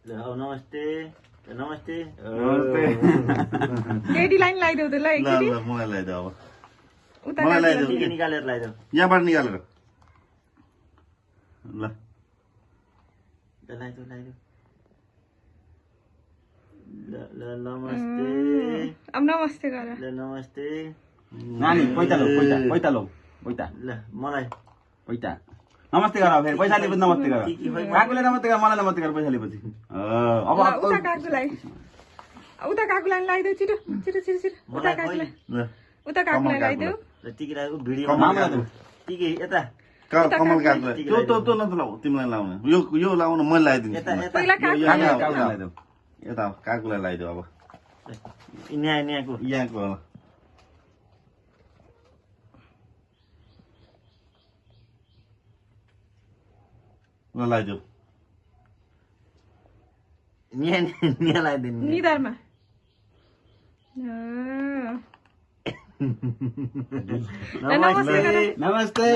नमस्ते नमस्ते नमस्ते लेडी लाइन लगाइदेऊ त ल ल एकचोटि ल मलाई लगाइदेऊ अब उता मलाई लगाइदेऊ टिके निकालेर लगाइदेऊ यहाँबाट निकालेर ल लगाइदेऊ लगाइदेऊ ल नमस्ते अब नमस्ते गर ल नमस्ते नानी पैसा लौ पैसा ल मलाई पैसा नमस्ते गर फेरि पैसा लिएपछि नमस्ते गर काकुले नमस्ते गर मलाई नमस्ते गर पैसा लिएपछि अब उता काकुलाई लगाइदेऊ छिटो छिटो छिटो छिटो उता काकुलाई ल उता काकुलाई लगाइदेऊ ल टिके लगाइदेऊ भिडियो मामला देऊ टिके यता कमल काकुलाई त्यो नलाउ तिमीलाई लाउनु यो लाउनु मैले लगाइदिन्छु यता यता पहिला काकुलाई लगाइदेऊ यता काकुलाई लगाइदेऊ अब यहाँको यहाँको ल लगाइदेऊ यहाँ लगाइदिनु निधारमा नमस्ते गर नमस्ते